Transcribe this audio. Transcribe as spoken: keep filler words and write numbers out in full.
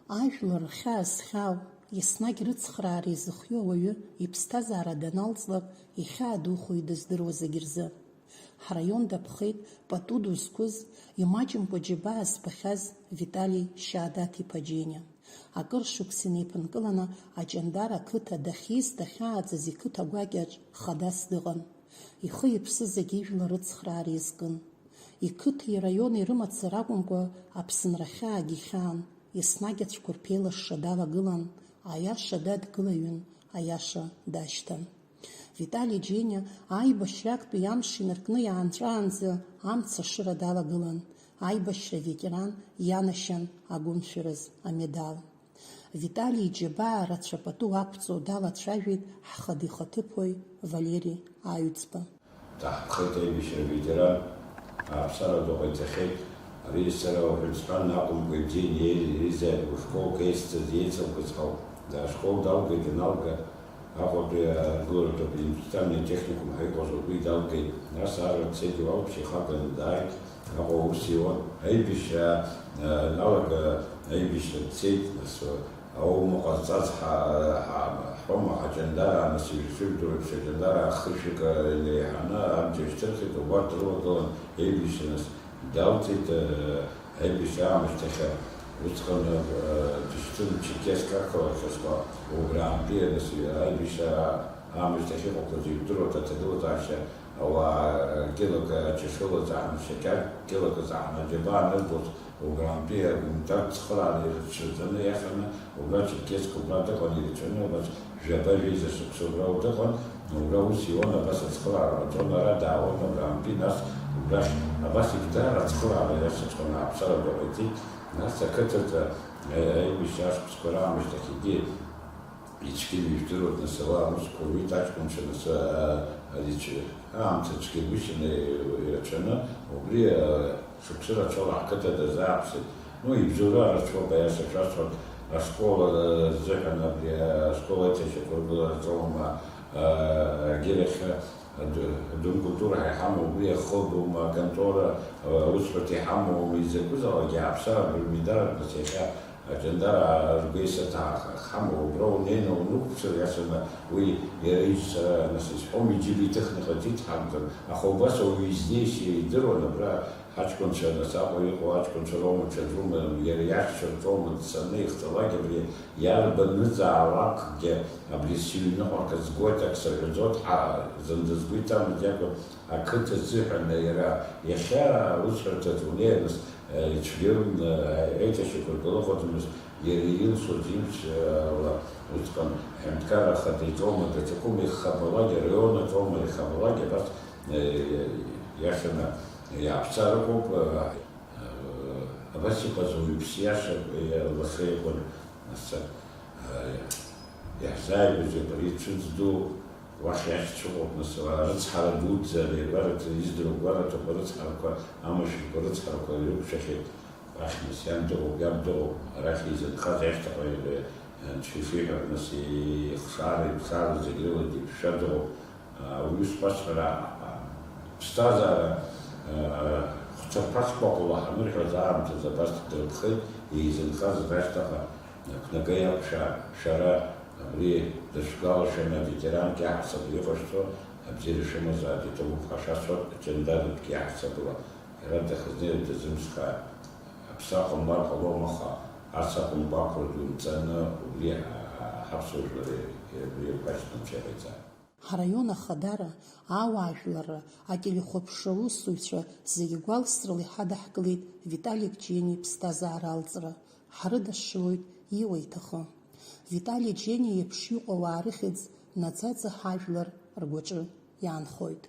Ажәлар рхьаа зхьаау, еснагь рыцхраара изыхиоу ауаҩы иԥсҭазаара даналҵлак, ихьаа духоит дыздыруа зегь рзы. Ҳраион даԥхеит пату ду зқәыз, имаҷымкәа џьабаа збахьаз Витали Шьадаҭ-иԥа Џьениа. Акыр шықәса инеиԥынкыланы Аҷандара ақыҭа дахьиз дахьааӡаз иқыҭа гәакьаҿ хадас дыҟан. Ихы-иԥсы зегьы ижәлар рыцхраара иазкын. Иқыҭеи ираиони рымацара акәымкәа, Аԥсынра ахьаагьы ихьаан, еснагь ацәқәырԥа еилашша далагылан, аиаша дадгылаҩын, аиаша дашьҭан. Витали Џьениа аибашьра актәи амш инаркны иаанҵәаанӡа амца ашыра далагылан, аибашьра аветеран ианашьан агәымшәараз амедал. Витали иџьабаа рацәа пату ақәҵо далацәажәеит ҳхада ихаҭыԥуаҩ Валери Аҩӡба. Даҳԥхеит аибашьра аветеран, аԥсара ду ҟаиҵахьеит. Ари сара уҳәан сҳәан акәымкәа, ибзианы еизеит, ушколк еицҭаз, еицылкыз ҳауп. Ашкол далгеит, ианалга, Аҟәатәи аргыларатә индустриальный техникум ҳәа иҟаз убри далгеит. Нас арра дцеит, иуалԥшьа ихаганы дааит. Аҟәа аус иуан. Аибашьра, э, аналага, аибашьра дцеит, нас, э, ауума ҟазҵаз ҳа-, ҳа-, ҳҳәома, ҳаҷандараа, нас, ишәырдыруеиԥш, аҷандараа хышәык, э, инеиҳаны амца ишьҭырхит, убарҭ рылагылан аибашьра, нас, далҵит, э, аибашьра аамышьҭахь, усҟан, э, дышьҭын Черкесск ақалақь азы, убраантәи, нас, аибашьра аамышьҭахь иҟақәаз ижәдыруа аҭагылазаашьа, ауаа, э, кьылак ачашылаз аҳәон, шьақьар кьылак азы аҳәон, аџьабаа анырбоз, убраантәи агуманитартә цхыраара ирыцәшәаӡаны иахьаны, убра Черкесск убра дыҟан, ирацәаны, убас жәаба-жәеиза шықәса убра дыҟан, убра ус иуан, абас ацхыраара ҟаҵон, ара даауан абраантәи, нас убрахь абас егьи даара ацхыраара иашаҵәҟьаны аԥсара ду ҟаиҵеит, нас ақыҭаҿы, э, аибашьра ашықәсқәа раамышьҭахь егьи ицәгьаны ижәдыруеит, нас ауаа аусқәа руит, аҷкәынцәа, нас, а, ари цәгьа-, аамҭа цәгьагәышьаны ирацәаны, убри, а, шықәса рацәала ҳқыҭа дазааԥсеит. Ну, ибзоуроу арацәоуп, аиаша шәасҳәап, ашкол, а, рзыҳәан абри, а, ашкол аиҭашьақәыргылараҿоума, а, агьырахь, а, д-, Дом культуры ҳәа иҳамоу, убри ахыбума, аконтора, а, аусҳәарҭа иҳамоума, изакәызаалакгьы ааԥсара абри медар, нас иахьа Аҷандараа ргәеисырҭа ҳамоу, убра унеины унықәԥшыр, иашаны уи иара ижь сара, нас, исҳәом, иџьыба иҭыхны иҟаиҵеит ҳакәӡам, аха убас ауаҩы изнеишьа идыруан, абра ҳаҷкәынцәа, нас, Аҟәа иҟоу аҷкәынцәа роума, ҽаӡәума, иара иахьча рҿоума дцаны, ихҵалак абри иарбан ныӡаалакгьы абри сыҩныҟа акы згоит, ак саҳәаӡоит, ҳа, зынӡа згәы иҭамыз иакәын, ақыҭа азыҳәан иара иахьа аусҳәарҭаҿы унеир, нас, Ицәгьоуп, аиҭашьақәыргылахәыӡмызт иара илшоз имч ала, усҟан аҳәынҭқарра ахада иҿоума, даҽакума ихабалак, араион аҿоума ихабалак, абас, э, иашаны иааԥсар ыҟоуп, э, абас иҟаз уаҩԥс иаша, э, лаша иҟан, нас, э, иаҳзааигәаз абри цәыӡ ду, Уахь иахьцәыҟоуп, нас, уа рыцҳара дуӡӡа, ари агәараҭа, издыруа агәараҭақәа рыцҳарақәа, амашәырқәа рыцҳарақәа ирықәшәахьеит. Уахь, нас, иан дыҟоуп, иаб дыҟоуп, арахь изынхаз иахьҭаҟа, э, анцәа ишиҳәар, нас, ихшара, иԥшара зегь рыла диԥшәа дыҟоуп. А, уи сҳәашьцәара, а, ԥсҭазаара, а, хәҭарԥа шкәакәала ҳанырҳәоз аамҭазы абас дырԥхеит, изынхаз рашьҭаҟа, Ақәнагеи акәшәа, шәара абри дышәгәалашәаны, аветеранк иаҳасабала иҟашәҵо, абзиара шәымазааит, иҭабуп ҳәа шәасҳәоит, ҷандаракгьы иаҳасабала. Иара дахьызнеиуа дазымсхааит. Аԥсы ахәымбар ҟалом, аха ас акәымкәа ақәра ду нҵаны, убри ҳа-, ҳа-, ҳаԥсуа жәлар ир-, ир-, иргәашьҭны анцәа иҟаиҵааит. Ҳраион ахадара, ауаажәларра, ателехәаԥшра аусзуҩцәа зегьы гәалсрала иҳадаҳкылеит Виталик Џьениа иԥсҭазаара алҵра. Ҳрыдашшылоит иуа иҭахы. Витали Џьениа иеиԥш иҟоу ауаа рыхьӡ наӡаӡа ҳажәлар ргәаҿы иаанхоит.